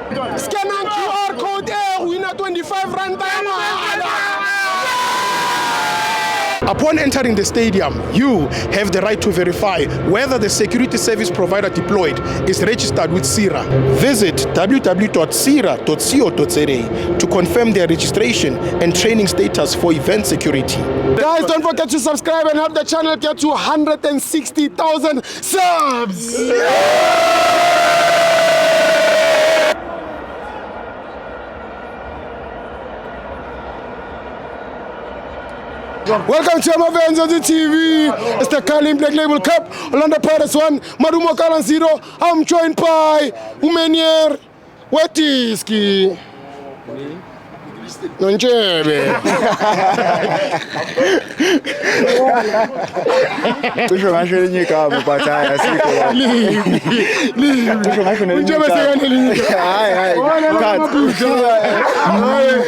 Scanang QR code e wina 25 rand ya mahala. Upon entering the stadium, you have the right to verify whether the security service provider deployed is registered with PSIRA. Visit www.psira.co.za to confirm their registration and training status for event security. Guys, don't forget to subscribe and help the channel get to 160,000 subs. Welcome to Amavenza TV. It's the Carling Black Label Cup. Orlando Pirates 1, Marumo Gallants 0. I'm joined by Umenier Wetiski. Nontshebe. Cishe ngasho elinye igama but hayi asikho la. Cishe ngasho nelinye Untshebe igama. sekanelinye igama. Hayi hayi. Cut.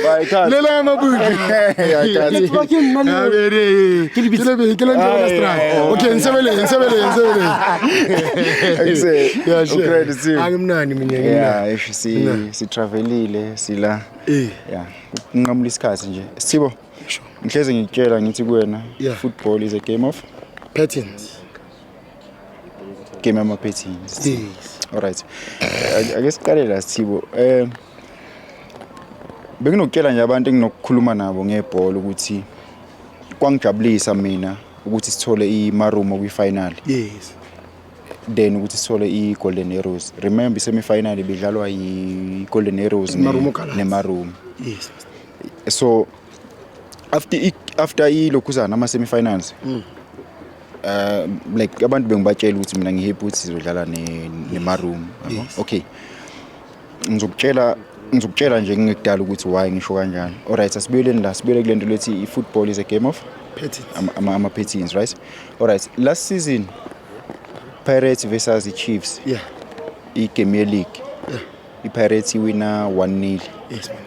Hayi, cut. Lela yamabudu. Hayi, cut. Okay, ngisebele, ngisebele, ngisebele. Akuse. Yeah, sure. Ucredit sio. Angimnandi mina ngimnandi. Yeah, eish si travelile sila. Eh. Yeah, unqamula isikhathi nje. Sithibo. Ngihleze ngikutshela ngithi kuwena Yeah. football is a game of Patterns. game ama patterns. Yes. Alright. Ake siqale la Sithibo. Benginokutshela nje abantu enginokukhuluma nabo ngebhola ukuthi kwangijabulisa mina ukuthi sithole iMarumo kwi-final Yes. then ukuthi sithole i-Golden Arrows. Remember i-semi-final ibidlalwa i-Golden Arrows Marumo Gallants. neMarumo. Yes. So after ilokhuzana ama-semi-finals like abantu bengibatshela ukuthi mina ngihappy ukuthi sizodlala neMarumo yabo. Yes. Okay. Ngizokutshela nje ngingekudala ukuthi why ngisho kanjalo. Alright, asibuyeleni la, sibuyele kule nto lethi i-football is a game of Patterns. ama-patterns, right? Alright, last season Pirates versus i-Chiefs, Yeah. igame ye-league. Yeah. I-Pirates iwina 1-0. Yes man.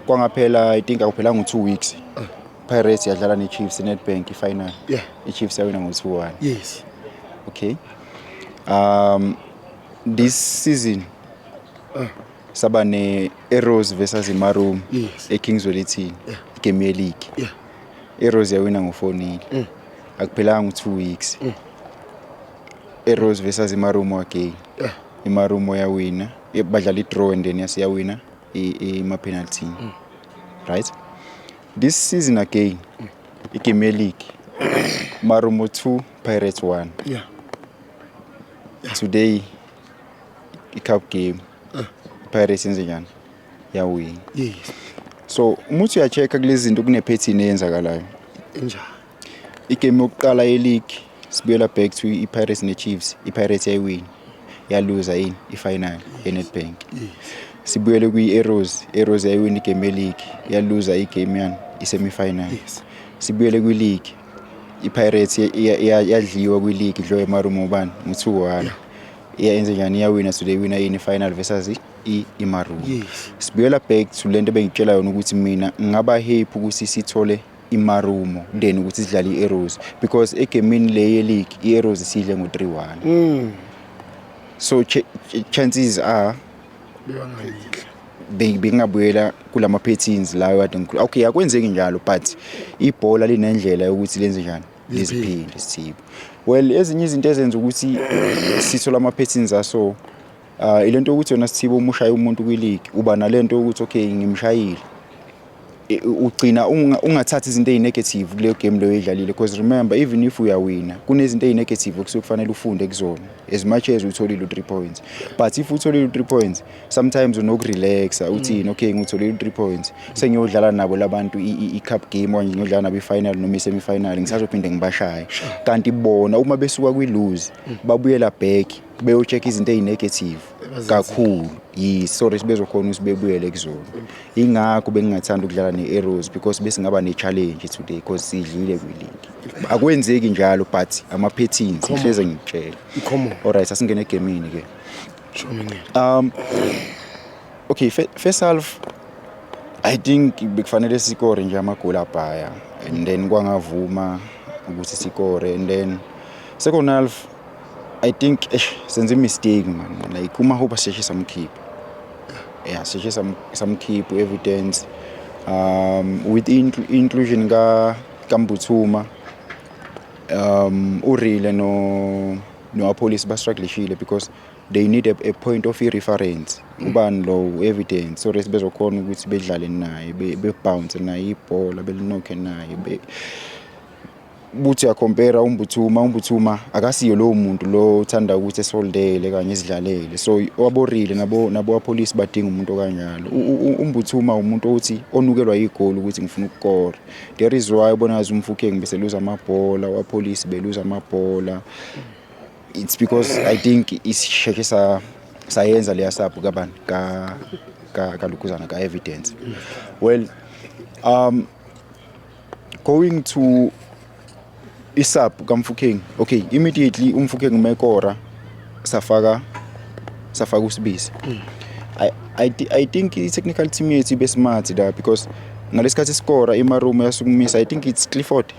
Kwangaphela I think akuphelanga u-2 weeks. Pirates yadlala ne-Chiefs e-Nedbank i-final. Yeah. I-Chiefs yawina ngo-2-1. Yes. Okay. This season saba ne-Arrows versus iMarumo Yes. eKings Zwelithini Yeah. igame ye-league. Yeah. Arrows yawina ngo-4-0. Akuphelanga u-2 weeks. Arrows versus iMarumo again. Yeah. iMarumo yawina. Badlala i-draw and then yasiyawina ema-penalty. Right? This season again igame ye-league. Marumo 2 Pirates 1. Yeah. Today i-cup game Pirates yenze njani? Yawina. Yes. So uma uthi uya-check-a kulezi zinto kune-pattern eyenzakalayo. Enjani? Igame yokuqala ye-league sibuyela back to i-Pirates ne-Chiefs. I-Pirates yayiwina. Yaluza ini i-final ye-Nedbank. Yes. Sibuyele kwi-Arrows. Arrows yayiwina igame ye-league. Yaluza igame yani i-semi-final. Yes. Sibuyele kwi-league. I-Pirates yadliwa kwi-league idliwa eMarumo ubani ngo-2-1. Iyayenze njani? Iyawina today iwina ini i-final versus iMarumo. Yes. Sibuyela back to lento ebengitshela yona ukuthi mina ngingaba happy ukuthi sithole iMarumo then ukuthi sidlale i-Arrows because egemini le ye-league i-Arrows sidle ngo-3-1. So chances are Bebangayidla. bengingabuyela kulama patterns lawo kade ngikhuluma. Okay, akwenzeki njalo but ibhola linendlela yokuthi lenze njani liziphinde Sithibo. Well, ezinye izinto ezenza ukuthi sithole ama patterns aso ilento yokuthi yona Sithibo uma ushaya umuntu kwi-league uba nalento yokuthi okay ngimshayile. Ugcina ungathathi izinto ezinegative kuleyo game leyo oyidlalile because remember even if uyawina kunezinto ezinegative okusuke kufanele ufunde kuzona as much as utholile u-3 points, but if utholile u-3 points sometimes unokurelaxa uthini okay ngitholile u-3 points sengiyodlala nabo labantu i-cup game okanye ngiyodlala nabo i-final noma i-semi-final ngisazophinde ngibashaye. Kanti bona uma besuka kwi-lose babuyela back beyo-check izinto ezinegative kakhulu. Yes, sorry, bezokhona ukuthi bebuyele kuzona. Ingakho bengingathanda ukudlala ne-Arrows because besingaba ne-challenge today because sidlile kwi-league. Akwenzeki njalo but ama-patterns ngihleze ngikutshela. Common. Alright, asingene egemini ke. Sure mina. Okay, first half I think bekufanele sikore nje amagoli abhaya and then kwangavuma ukuthi sikore and then second half I think senze mistake man, like uma Hope sisheshe samkhipha. Yeah, sisheshe samkhipha Evidence with inclusion ka kaMbuthuma, uRile no Appollis bastrugglishile because they need a point of reference, ubani lo Evidence, so rest bezokhona ukuthi bedlale naye, be bounce naye ibhola, belinokhe naye buthi uyacompare uMbuthuma. UMbuthuma akasiyo lowo muntu lo uthanda ukuthi esoldele kanye esidlalele, so waborile nabo Appollis badinga umuntu okanjalo. UMbuthuma umuntu othi onukelwa igoli ukuthi ngifuna ukukora. There is why ubona uMofokeng bese luza amabhola, waPolisi beluza amabhola. It's because I think isisheshe sa sayenza leya sub kabani, ka ka kalukhuzana ka Evidence. Well, going to isub kaMofokeng, okay, immediately uMofokeng mekora safaka uSibisi. I think i-technical team yethu ibe smart la because ngalesikhathi iskora iMarumo yasukumisa, I think it's Clifford,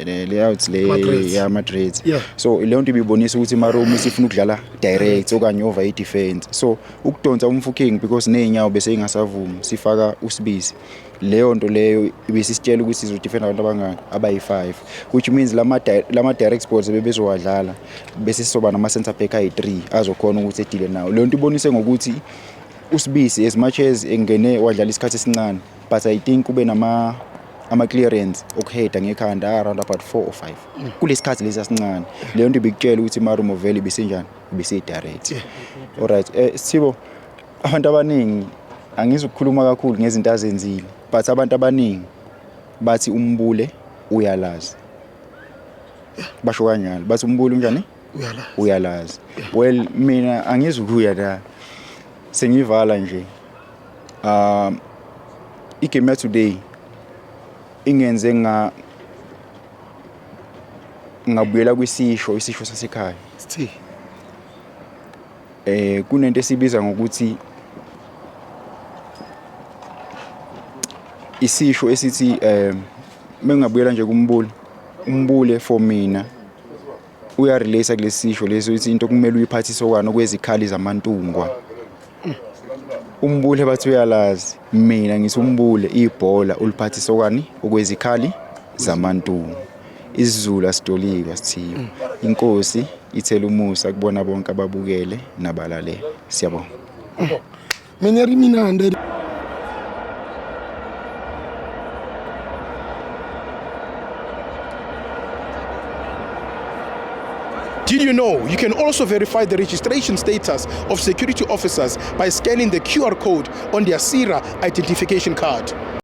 le out le Madrid. Ya Madrid. So leyo nto ibibonisa ukuthi iMarumo isifuna ukudlala direct okanye over i-defense, so ukudonsa uMofokeng because ney'nyawo bese ingasavumi, sifaka uSibisi, leyo nto leyo ibisisitshela ukuthi sizodefenda abantu abangaki, abayi-5, which means lama direct balls bebezowadlala bese sizoba nama center back ayi-3 azokhona ukuthi edile nawo. Leyo nto ibonise ngokuthi uSibisi, as much as engene wadlala isikhathi esincane, but I think kube nama ama-clearance okuheda ngekhanda around about 4 or 5 kulesikhathi lesi asincane. Leyo nto ibikutshela ukuthi iMarumo vele ibisenjani, ibisiyi-direct. Alright, Sithibo, abantu abaningi, angizukukhuluma kakhulu ngezinto azenzile, but abantu abaningi bathi uMbule uyalazi, basho kanjalo, bathi uMbule unjani? Uyalazi. Uyalazi. Well, mina angizukuya la, sengivala nje. Igame ya today ingenze nga ngabuyela kwisisho, isisho sasekhaya. Sithi? Kunento esibiza ngokuthi isisho esithi mengabuyela nje kuMbule, uMbule for mina uyarelate kulesi sisho leso, ukuthi into kumele uyiphathise okanye okwezikhali zamantungwa. UMbule bathi uyalazi, mina ngithi uMbule ibhola uliphathisa okani okwezikhali zamantungwa. IsiZulu asitolikwa, sithiwe. Inkosi ithela umusa kubona bonke ababukele nabalalele. Siyabonga. Mina ri minande. Did you know you can also verify the registration status of security officers by scanning the QR code on their PSIRA identification card?